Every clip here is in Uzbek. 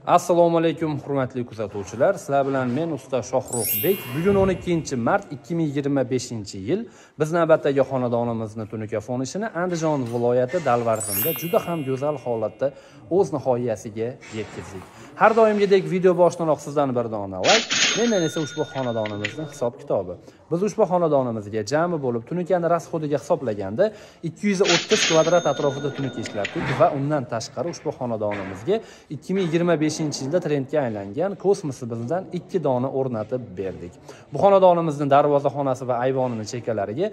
Assalomu alaykum hurmatli kuzatuvchilar. Sizlar bilan men usta Shohruxbek. Bugun 12-mart 2025-yil. Biz navbatdagi xonadonimizni tunuka fon ishini Andijon viloyati Dalvarzinda juda ham go'zal holatda o'z nihoyasiga yetkazdik. Har doimgidek video boshidanoq sizdan bir dona like, mendan esa ushbu xonadonimizning hisob-kitobi. Biz ushbu xonadonimizga jami bo'lib tunukani rasxodiga hisoblaganda 230 kvadrat atrofida tunuka ishlatdik va undan tashqari ushbu xonadonimizga 2025-yilda trendga aylangan kosmosimizdan 2 dona o'rnatib berdik. Bu xonadonimizning darvoza xonasi va ayvonini chekkalariga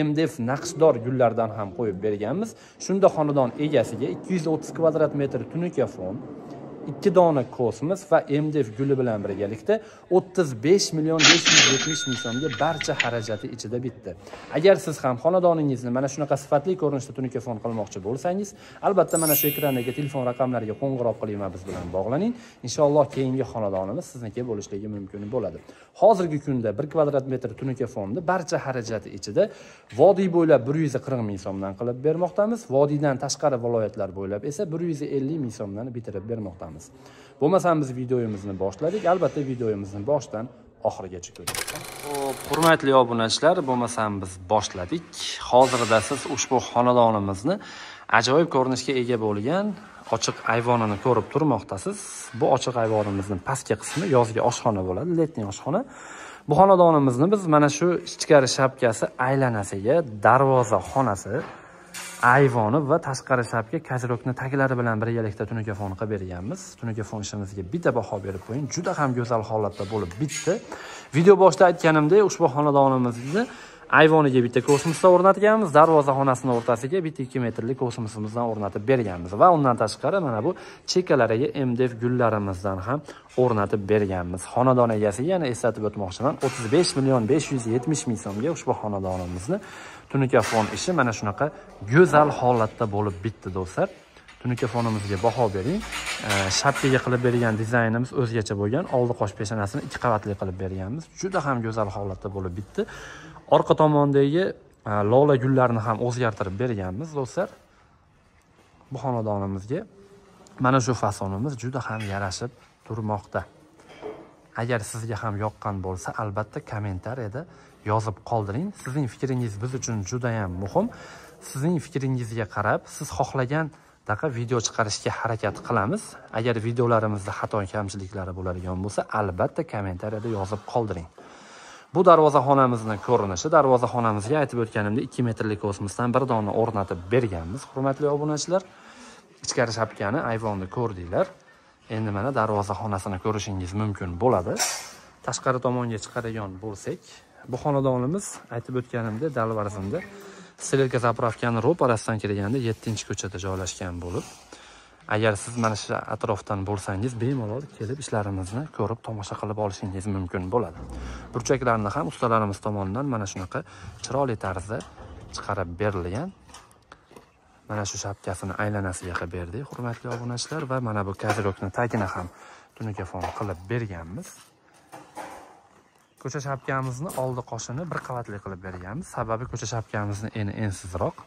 MDF naqshdor gullardan ham qo'yib berganmiz. Shunda xonadon egasiga 230 kvadrat metr tunuka fon, 2 dona kosmos va MDF guli bilan birgalikda 35 million 570 ming so'mga barcha xarajati ichida bitdi. Agar siz ham xonadoningizni mana shunaqa sifatli ko'rinishda tunuka fon qilmoqchi bo'lsangiz, albatta mana shu ekrandagi telefon raqamlariga qo'ng'iroq qiling va biz bilan bog'laning. Inshaalloh keyingi xonadonimiz sizniki bo'lishligi mumkin bo'ladi. Hozirgi kunda 1 kvadrat metr tunuka fonni barcha xarajati ichida vodiy bo'ylab 140 ming so'mdan qilib bermoqdamiz. Vodiydan tashqari viloyatlar bo'ylab esa 150 ming so'mdan bitirib bermoqdamiz. Bo'lmasam biz videomizni boshladik. Albatta videomizni boshdan oxirigacha ko'ring. Xo'p, hurmatli obunachilar, bo'lmasam biz boshladik. Hozirda siz ushbu xonadonimizni ajoyib ko'rinishga ega bo'lgan ochiq ayvonini ko'rib turmoqdasiz. Bu ochiq ayvonimizning pastki qismi yozgi oshxona bo'ladi, letniy oshxona. Bu xonadonimizni biz mana shu ichkari shapkasi aylanasiga darvoza xonasi, ayvoni va tashqari shapka kazirokni taglari bilan birgalikda tunuka fon qilib berganmiz. Tunuka fon ishimizga bitta baho berib qo'ying. Juda ham go'zal holatda bo'lib bitdi. Video boshida aytganimdek, ushbu xonadonimizni ayvoniga bitta kosmosda o'rnatganmiz, darvoza xonasining o'rtasiga bitta 2 metrlik kosmosimizdan o'rnatib berganmiz va undan tashqari mana bu chekkalariga MDF gullarimizdan ham o'rnatib berganmiz. Xonadon egasiga yana eslatib o'tmoqchiman, 35 million 570 ming so'mga ushbu xonadonimizni tunuka fon ishi mana shunaqa go'zal holatda bo'lib bitdi do'stlar. Tunuka fonimizga baho bering. Shapkaga qilib bergan dizaynimiz o'zgacha bo'lgan. Oldi qosh peshonasini 2 qavatli qilib berganmiz. Juda ham go'zal holatda bo'lib bitdi. Orqa tomondagi lola gullarini ham o'zgartirib berganmiz do'stlar. Bu xonadonimizga mana shu fasonimiz juda ham yarashib turmoqda. Agar sizga ham yoqqan bo'lsa, albatta kommentariyada yozib qoldiring. Sizning fikringiz biz uchun juda ham muhim. Sizning fikringizga qarab, siz xohlagan daqa video chiqarishga harakat qilamiz. Agar videolarimizda xato kamchiliklari bo'ladigan bo'lsa, albatta kommentariyada yozib qoldiring. Bu darvoza xonamizning ko'rinishi. Darvoza xonamizga aytib o'tganimdek 2 metrlik kosmosdan bir dona o'rnatib berganmiz, hurmatli obunachilar. Ichkari shapkani, ayvonni ko'rdinglar. Endi mana darvoza xonasini ko'rishingiz mumkin bo'ladi. Tashqari tomonga chiqadigan bo'lsak, bu xonadonimiz aytib o'tganimdek Dalvarzinda Strelka zapravkani ro'parasidan kirganda 7-ko'chada joylashgan bo'lib, agar siz mana shu atrofdan bo'lsangiz, bemalol kelib ishlarimizni ko'rib, tomosha qilib olishingiz mumkin bo'ladi. Burchaklarni ham ustalarimiz tomonidan mana shunaqa chiroyli tarzda chiqarib berilgan. Mana shu shapkasini aylanasiga qilib berdik, hurmatli obunachilar, va mana bu kazirokni tagini ham tunuka fon qilib berganmiz. Ko'cha shapkamizni oldi qoshini bir qavatli qilib berganmiz. Sababi ko'cha shapkamizni eni ensizroq.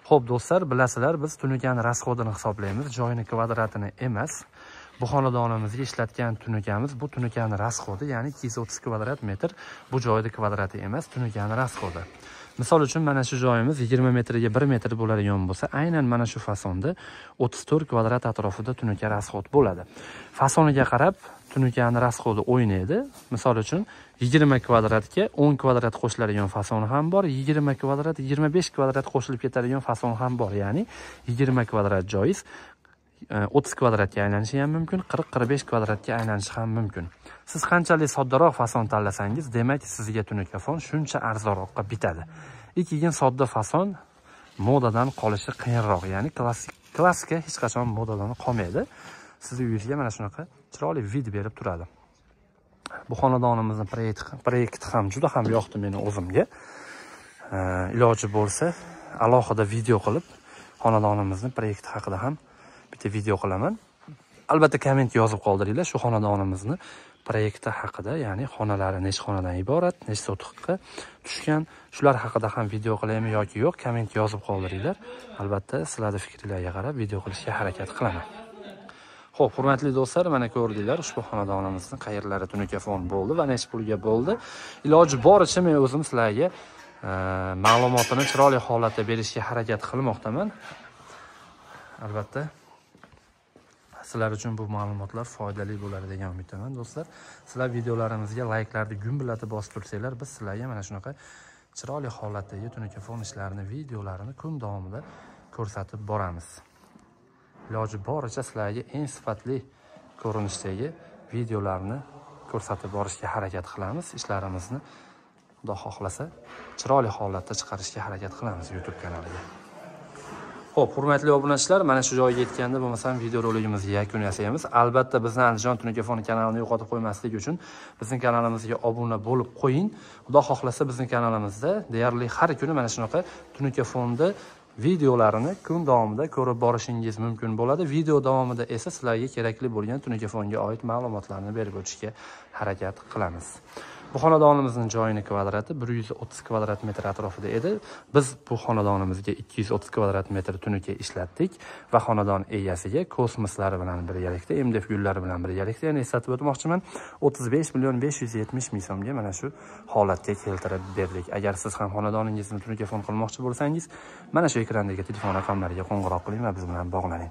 Xo'p do'stlar, bilasizlar, biz tunukani rasxodini hisoblaymiz, joyini kvadratini emas. Bu xonadonimizga ishlatgan tunukamiz, bu tunukani rasxodi, ya'ni 230 kvadrat metr, bu joyda kvadrati emas, tunukani rasxodi. Misol uchun mana shu joyimiz 20 metrga 1 metr bo'ladigan bo'lsa, aynan mana shu fasonda 34 kvadrat atrofida tunuka rasxod bo'ladi. Fasoniga qarab tunukani rasxodi o'ynaydi. Misol uchun 20 kvadratga 10 kvadrat qo'shiladigan fason ham bor, 20 kvadrat 25 kvadrat qo'shilib ketadigan fason ham bor. Ya'ni 20 kvadrat joyiz 30 kvadratga aylanishi ham mumkin, 40-45 kvadratga aylanishi ham mumkin. Siz qanchalik soddaroq fason tanlasangiz, demak sizga tunuka fon shuncha arzonroqqa bitadi. Keyin sodda fason modadan qolishi qiyinroq, ya'ni klassika hech qachon modadan qolmaydi. Sizni uyingizga mana shunaqa chiroyli vid berib turadi. Bu xonadonimizning proyekti ham juda ham yoqdi meni o'zimga. Iloji bo'lsa alohida video qilib xonadonimizning proyekti haqida ham bitta video qilaman. Albatta komment yozib qoldiringlar shu xonadonimizni proyekti haqida, ya'ni xonalari necha xonadan iborat, necha sotixga tushgan, shular haqida ham video qilaymi yoki yo'q, komment yozib qoldiringlar. Albatta sizlarning fikringlarga qarab video qilishga harakat qilaman. Xo'p, hurmatli do'stlar, mana ko'rdinglar ushbu xonadonimizni qayerlari tunukafon bo'ldi va necha pulga bo'ldi. Iloji boricha men o'zim sizlarga ma'lumotini chiroyli holatda berishga harakat qilmoqdaman. Albatta, sizlar uchun bu ma'lumotlar foydali bo'ladi degan umiddaman do'stlar. Sizlar videolarimizga layklarni gumbillatib bosib tursanglar, biz sizlarga mana shunaqa chiroyli holatdagi tunukafon ishlarini, videolarini kun davomida ko'rsatib boramiz. Iloji boricha sizlarga eng sifatli ko'rinishdagi videolarni ko'rsatib borishga harakat qilamiz. Ishlarimizni Xudo xohlasa chiroyli holatda chiqarishga harakat qilamiz YouTube kanaliga. Xo'p, hurmatli obunachilar, mana shu joyga yetganda bo'lmasam videorolikimizni yakun yasaymiz. Albatta bizni Andijon Tunukafon kanalini yo'qotib qo'ymaslik uchun bizning kanalimizga obuna bo'lib qo'ying. Xudo xohlasa bizning kanalimizda deyarli har kuni mana shunaqa Tunukafonda videolarini kun davomida ko'rib borishingiz mumkin bo'ladi. Video davomida esa sizlarga kerakli bo'lgan Tunukafonga oid ma'lumotlarni berib o'tishga harakat qilamiz. Bu xonadonimizning joyini kvadrati 130 kvadrat metr atrofida edi. Biz bu xonadonimizga 230 kvadrat metr tunuka ishlatdik va xonadon egasiga kosmoslari bilan birgalikda, MDF gullari bilan birgalikda, yana eslatib o'tmoqchiman, 35 million 570 ming so'mga mana shu holatga keltirib berdik. Agar siz ham xonadoningizni tunukafon qilmoqchi bo'lsangiz, mana shu ekrandagi telefon raqamlariga qo'ng'iroq qiling va biz bilan bog'laning.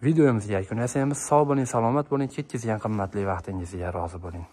Videomizni yakun yasaymiz. Sog' bo'ling, salomat bo'ling, ketkazgan qimmatli vaqtingizga rozi bo'ling.